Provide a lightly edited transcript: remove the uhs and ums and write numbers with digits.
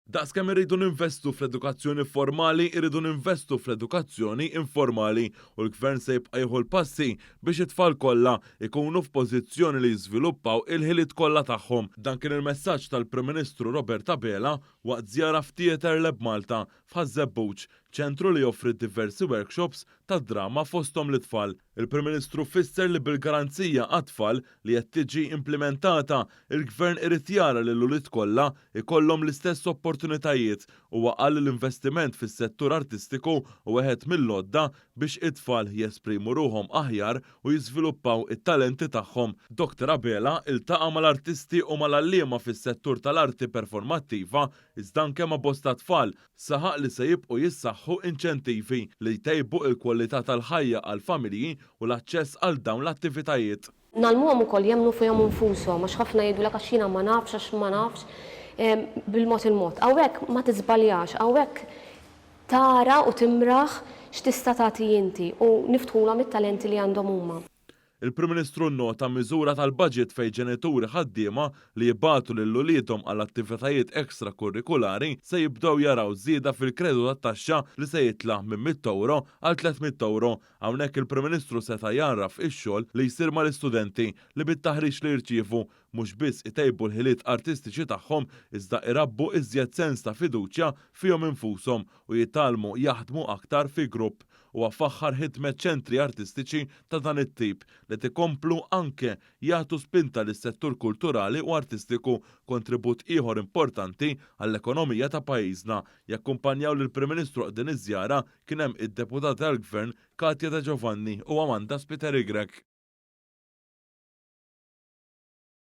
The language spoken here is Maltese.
Daqskemm irridu ninvestu fl-edukazzjoni formali, irridu ninvestu fl-edukazzjoni informali u l-Gvern se jibqa' jieħu l-passi biex it-tfal kollha jkunu f'pożizzjoni li jiżviluppaw il-ħiliet kollha tagħhom. Dan kien il-messaġġ tal-Prim Ministru Robert Abela waqt żjara f'Theatre Lab Malta f'Ħaż-Żebbuġ, ċentru li joffri diversi workshops tad-drama fosthom lit-tfal. Il-Prim Ministru fisser li bil-garanzija għat-tfal li qed tiġi implimentata, il-Gvern irid jara li l-ulied kollha jkollhom l-istess opportunitajiet. Huwa qal li l-investiment fis-settur artistiku hu wieħed mill-għodda biex it-tfal jesprimu ruħhom aħjar u jiżviluppaw it-talenti tagħhom. Dottor Abela iltaqa' mal-artisti u mal-għalliema fis-settur tal-arti performattiva iżda anke ma' bosta tfal, saħaq li se jibqgħu jissaħħu inċentivi li jtejbu l-kwalità tal-ħajja għall-familji u l-aċċess għal dawn l-attivitajiet. Ngħallmuhom ukoll jemmnu fihom infushom għax ħafna jgħidulek għax jiena ma nafx, għax ma nafx, bil-mod il-mod. Hawnhekk ma tiżbaljax, hawnhekk tara u timraħ x'tista' tagħti inti u niftħulhom it-talenti li għandhom huma. Il-Prim Ministru nnota miżura tal-baġit fejn ġenituri ħaddiema li jibagħtu lil uliedhom għal attivitajiet extrakurrikulari se jibdew jaraw żieda fil-kreditu tat-taxxa li se jitla' minn €100 għal €300. Hawnhekk il-Prim Ministru seta' jagħraf ix-xogħol li jsir mal-istudenti li bit-taħriġ li jirċievu mhux biss itejbu l-ħiliet artistiċi tagħhom iżda irabbu iżjed sens ta' fiduċja fihom infushom u jitgħallmu jaħdmu aktar fi grupp. Huwa faħħar ħidmet ċentri artistiċi ta' dan it-tip li tikomplu anke jagħtu spinta lis-settur kulturali u artistiku, kontribut ieħor importanti għall-ekonomija ta' pajjiżna. Jakkumpanjaw lill-Prim Ministru waqt din iż-żjara kien hemm id-Deputati tal-Gvern Katya De Giovanni u Amanda Spiteri Grech.